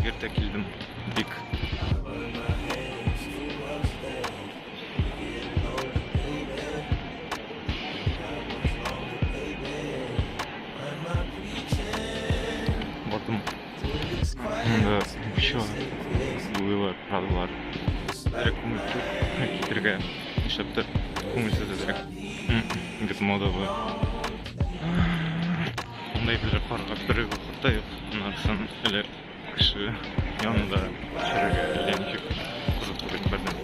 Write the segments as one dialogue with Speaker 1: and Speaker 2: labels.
Speaker 1: Иртә килдем, бик. Бардым. Монда вообще уйлар, правдалар. Әзрәк күңел китергә нишләптер күңелсез әзрәк. Бит мода бу. Мондай әйберләр карарга бер вакыт та юк. Аннан әле кеше янында төшерергә әллә ничек кызык түгел бердән.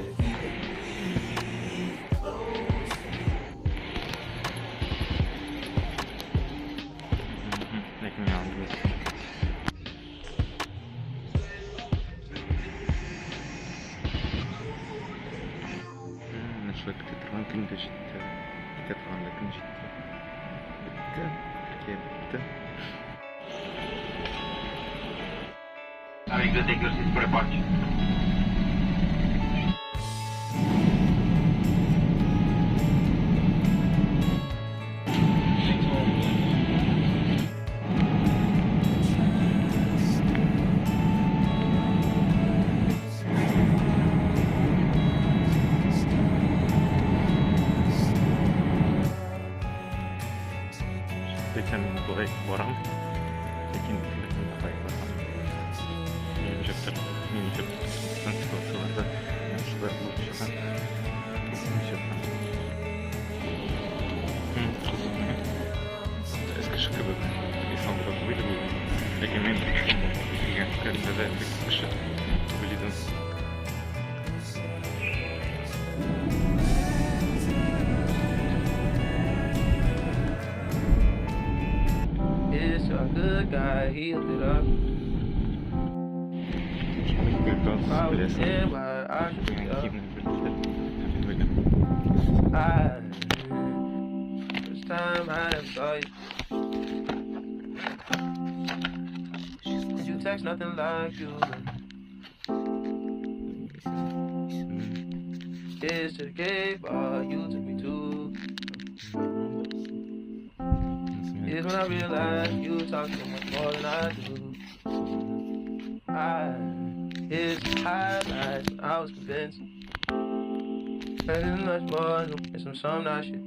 Speaker 1: Ләкин миңа андый. Менә шулай көтә торган көн дә җитте. Китә торган да көн җитте. Бетте. Төркия бетте.
Speaker 2: Having to take your seats for departure.
Speaker 1: Әйтәм, мин болай барам, ләкин ләкин болай барам. Минем җәптер, минем җәптер ситуацияләрдә шулай булып чыга. Ничек? Кызык. Эскеше кебек исламда түгел бу. Ләкин мин килгән көндә дә бик кеше түгел идем.
Speaker 3: It's a good guy, he hooked it up.
Speaker 1: Градус
Speaker 3: I was
Speaker 1: беләсең.
Speaker 3: in, but I should
Speaker 1: Дигән
Speaker 3: be up.
Speaker 1: киемне белделәр. Мин уйлыйм.
Speaker 3: I, first time I ever saw you. Did you text nothing like you? It's to the gay bar you took me to. It's when I realized you talk so much more than I do. I, it's highlights, I was convinced. There's much more than some not shit.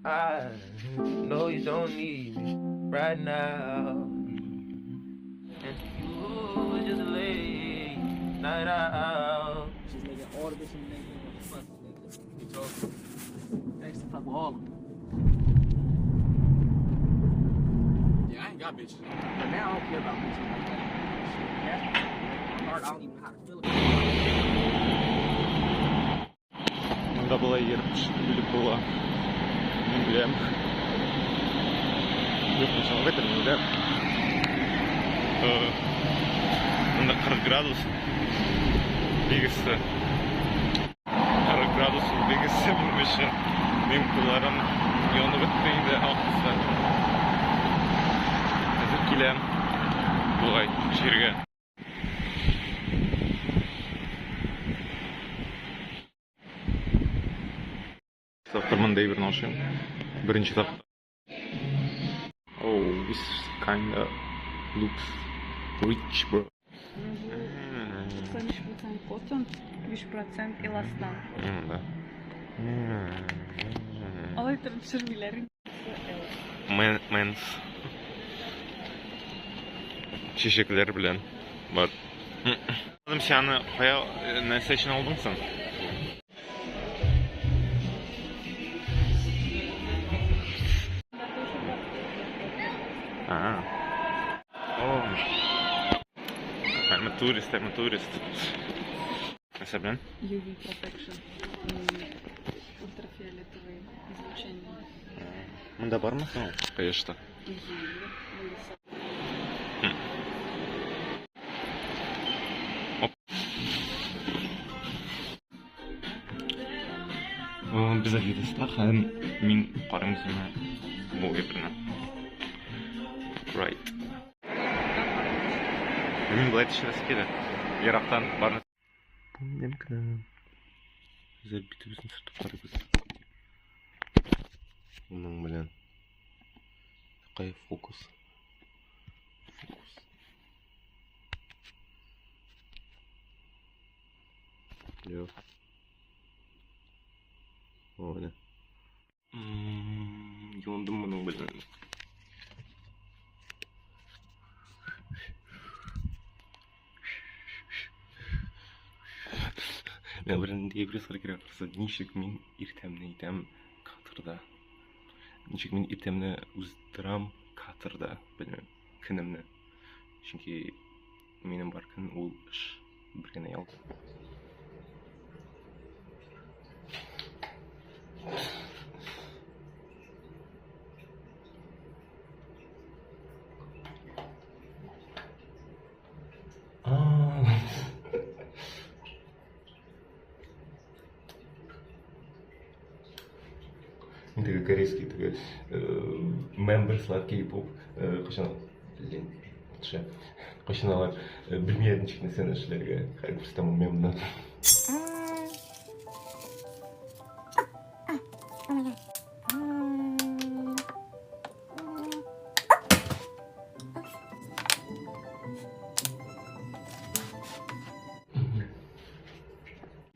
Speaker 3: I know you don't need me right now. And to you, it's just a late night out.
Speaker 4: Just nigga, all the bitches nigga, fuck nigga. You talking? I used to fuck with all of them.
Speaker 5: Yeah, I ain't got bitches.
Speaker 4: But now I don't care about bitches like that. Shit, that's hard. I don't even know how to feel about it.
Speaker 1: Монда болай йөреп үлеп була. Мин беләм. Юк, мин чынлап әйтәм, мин беләм. Монда 40 градус. Бик эссе. 40 градус ул бик эссе минем өчен. Минем кулларым янып бетте инде ахрысы. Хәзер киләм бугай җиргә. Тапкыр монда әйберне ашыйм. Беренче тапкыр. Oh, this kinda looks rich, bro.
Speaker 6: 95% cotton, 5% эластан.
Speaker 1: Да.
Speaker 6: Алай итеп пешермиләр.
Speaker 1: Men's. Чәчәкләр белән бар. Син аны кая нәрсә өчен алдың соң? А. Oh. I'm a tourist, I'm a tourist. Нәрсә белән?
Speaker 6: UV protection. Ультрафиолетовое излучение.
Speaker 1: Монда бармы соң? Кояшта.
Speaker 6: Ел.
Speaker 1: Оп. Без Адидаста һәм мин карыйм үземә бу әйберне. Right. Мин болай төшерәсе килә. Ерактан барны. Минем кенә. Хәзер битебезне сөртеп карыйбыз. Моның белән. Кай фокус? Фокус. Юк. О, менә. Юындым моның белән. Мин бер нинди әйбер кирәк булса, ничек мин иртәмне итәм катрда. Ничек мин иртәмне уздырам катрда, белмим, көнемне. Чөнки минем бар көн ул эш, бер генә ял. Теге корейский теге members-лар кей-поп кайчан лень төшә. Кайчан алар белмиләр ничек нәрсәне эшләргә. Хәзер күрсәтәм ул мемны.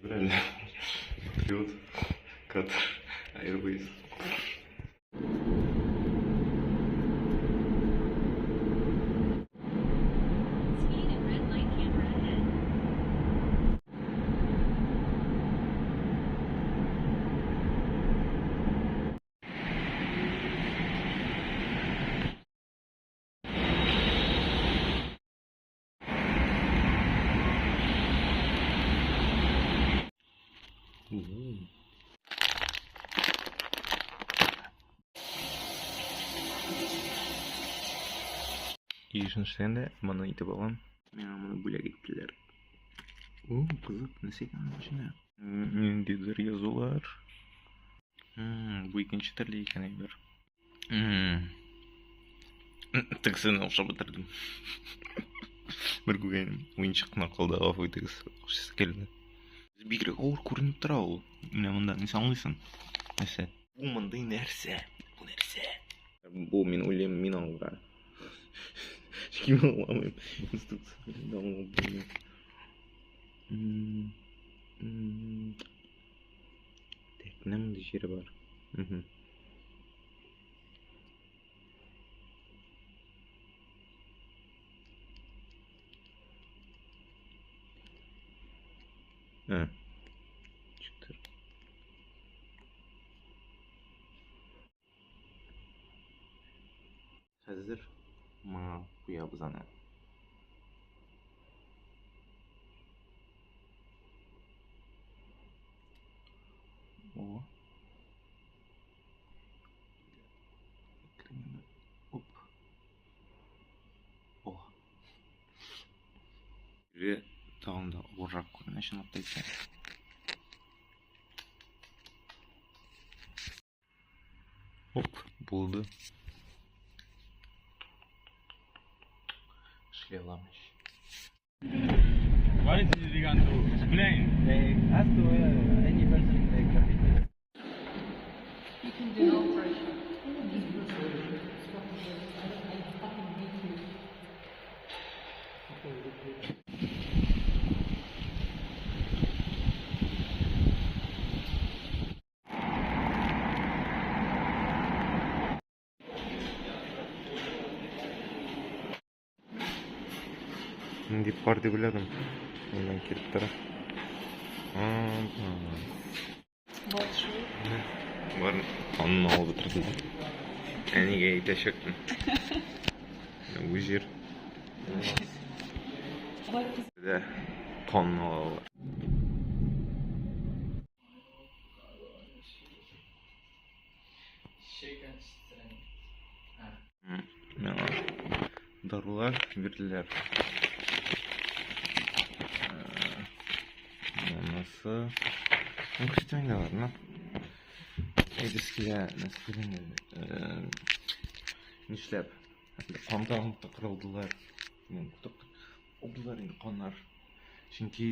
Speaker 1: Реально. Патриот. Катар. Airways.
Speaker 6: Speed and red light camera ahead.
Speaker 1: Ишен эшләгәндә моны итеп алам. Миңа моны бүләк иттеләр. О, кызык, нәрсә икән аның эчендә? Ниндидер язулар. Бу икенче төрле икән әйбер. Тегесен охшап бетердем. Бер күгәйнем уенчык кына калды, гафу итегез. Охшасы килде. Бигрәк авыр күренеп тора ул. Менә монда нәрсә аңлыйсың? Нәрсә? Бу мондый нәрсә? Бу нәрсә? Бу мин уйлыйм, мин аңлар. Чөнки мин аңламыйм. Инструкция дә аңлап булмый. Так, менә мондый җире бар. Ә. Ничектер. Хәзер моңа куябыз аны. О. Оп. О. Ире тагын да авыррак күренә чынлап та икән. Оп, булды. Эшли алам ич.
Speaker 5: What is he gonna do? Explain.
Speaker 4: Ask to any person in the capital.
Speaker 6: You can do an operation.
Speaker 1: Нинди пар дип уйладым. Моннан килеп тора.
Speaker 6: Большой.
Speaker 1: Бар канын алып бетерде. Әнигә әйтәчәкмен. Бу җир. Дә канын алалар. Миңа дарулар бирделәр. Монысы. Ну, күрсәтмәйм дә аларны. Әйтәсе килә, нәрсә инде. Нишләп? Кан тагын тыкрылдылар. Алдылар инде каннар. Чөнки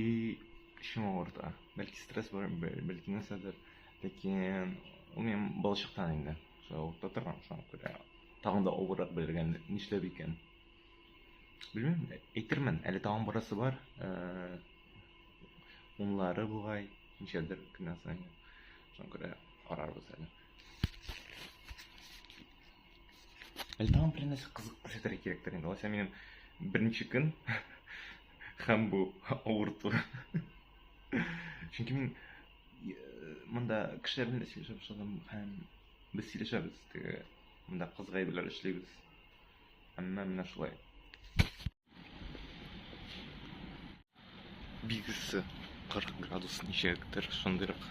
Speaker 1: эчем авырта. Бәлки стресс бар, бәлки нәрсәдер. Ләкин ул минем балачактан инде. Шулай авырта торган, шуңа күрә тагын да авыррак белергә нишләп икән. Белмим, әйтермен, әле тагын барасы бар. Унлары бугай, ничәдер көннән соң. Шуңа күрә карарбыз әле. Әле тагын бер нәрсә кызык күрсәтергә кирәктер инде. Алайса минем беренче көн һәм бу авырту. Чөнки мин монда кешеләр белән сөйләшә башладым һәм без сөйләшәбез, теге монда кызык әйберләр эшлибез. Әмма менә шулай. Бик эссе, 40 градус ничектер, шундыйрак.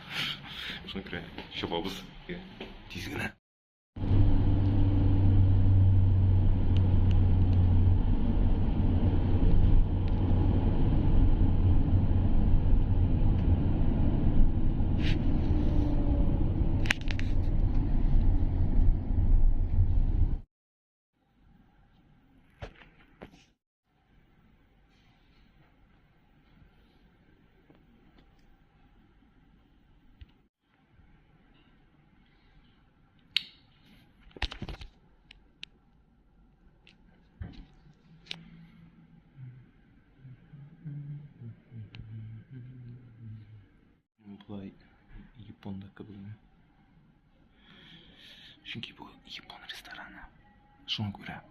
Speaker 1: Шуңа күрә чабабыз тиз генә. Болай Японда кебек. Чөнки бу япон рестораны. Шуңа күрә.